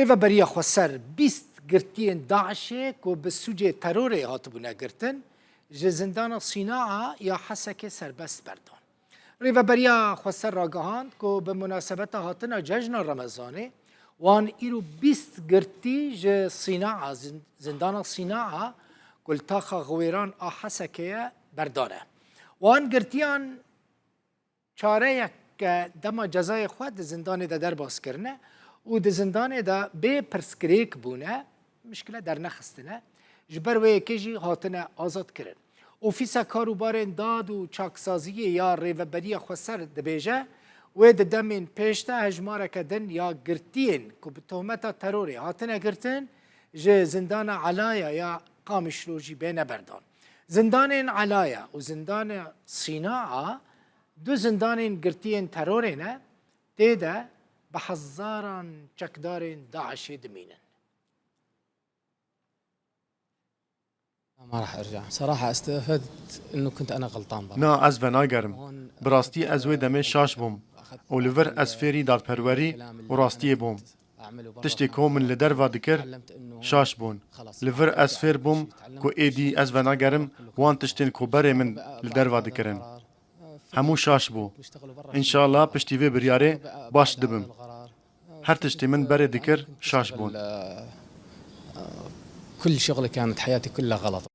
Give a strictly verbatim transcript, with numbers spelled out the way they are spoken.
Rêveberiya Xweser bîst girtiyên DAIŞê ku bi sûcê terorê hatibûne girtin, ji zindana Sînaa ya Hesekê serbest berdan. Rêveberiya Xweser ragihand ku bi munasebeta hatina cejna Remezanê wan îro bîst girtî ji Sînaa, zin-, zindana Sînaa ku li taxa Xiwêran a Hesekê ye, berdane. Wan girtiyan çareyeke dema cezayê xwe di zindanê de derbas kirine û di zindanê de bê pirsgirêk bûne, mişkile dernexistine, ji ber wê yekê jî hatine azad kirin. Ofîsa Karûbarên Dad û Çaksaziyê ya Rêveberiya Xweser dibêje, wê di demên pêş de hejmareke din ya girtiyên ku bi tohmeta terorê hatine girtin, ji zindana Elaya ya Qamişlo jî bêne berdan. Zindanên Elaya û zindana Sînaa du zindanên girtiyên terorê ne, tê de bi hezaran çekdarên DAIŞê dimînin. ما راح ارجع صراحه استفدت انه كنت انا غلطان برا. Na, ez venagerim. Bi rastî ez wê demê şaş bûm û li vir ez fêrî dadperwerî û rastiyê bûm. Tiştê ku min li derva dikir, şaş bûn. Li vir ez fêr bûm ku êdî ez venagerim wan tiştên ku berê min li derva dikirin. Hemû şaş bû. Înşallah piştî vê biryarê baş dibim. Her tiştê min berê dikir şaş bûn. كل شغلي كانت حياتي كلها غلط.